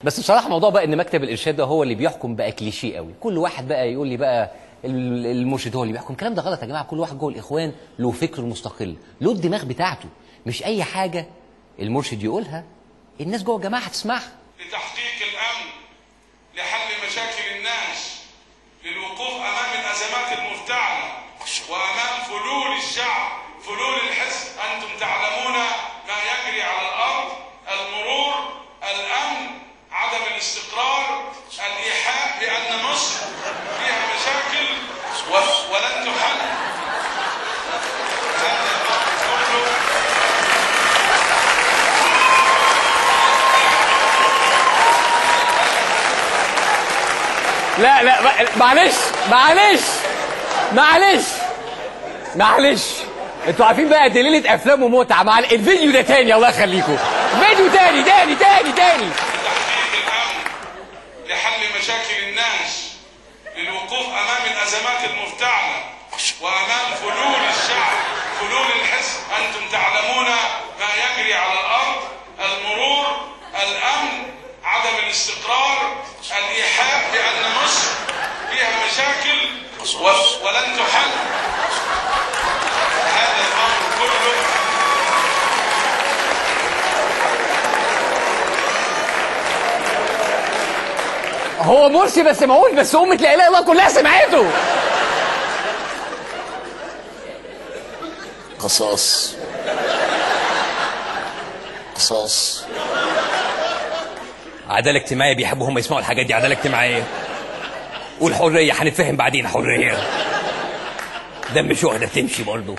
بس بصراحة موضوع بقى ان مكتب الارشاد ده هو اللي بيحكم بقى كليشيه قوي، كل واحد بقى يقول لي بقى المرشد هو اللي بيحكم، الكلام ده غلط يا جماعة. كل واحد جوه الاخوان له فكر مستقل، له الدماغ بتاعته، مش اي حاجة المرشد يقولها الناس جوه الجماعة هتسمعها. لتحقيق الامن، لحل مشاكل الناس، للوقوف امام الازمات المفتعله وامام فلول الشعب، فلول الحزب. انتم تعلمون ما يجري على الارض، المرور، الامن، عدم الاستقرار، الايحاء بان مصر فيها مشاكل ولن تحل. هذا الامر كله لا لا معلش معلش معلش معلش، انتوا عارفين بقى دي ليلة افلام ومتعه مع الفيديو ده تاني، الله يخليكم فيديو تاني تاني تاني تاني. لتحقيق الامن، لحل مشاكل الناس، للوقوف امام الازمات المفتعله وامام فلول الشعب، فلول الحزب. انتم تعلمون ما يجري على الارض، المرور، الامن، عدم الاستقرار، الايحاء بان مصر فيها مشاكل ولن تحل. هذا الامر كله هو مرسي بس معقول، بس امة لا اله الا الله كلها سمعته. قصاص قصاص، عدالة اجتماعية، بيحبوا هم يسمعوا الحاجات دي، عدالة اجتماعية والحرية هنتفهم بعدين، حرية دم شهداء بتمشي برضه.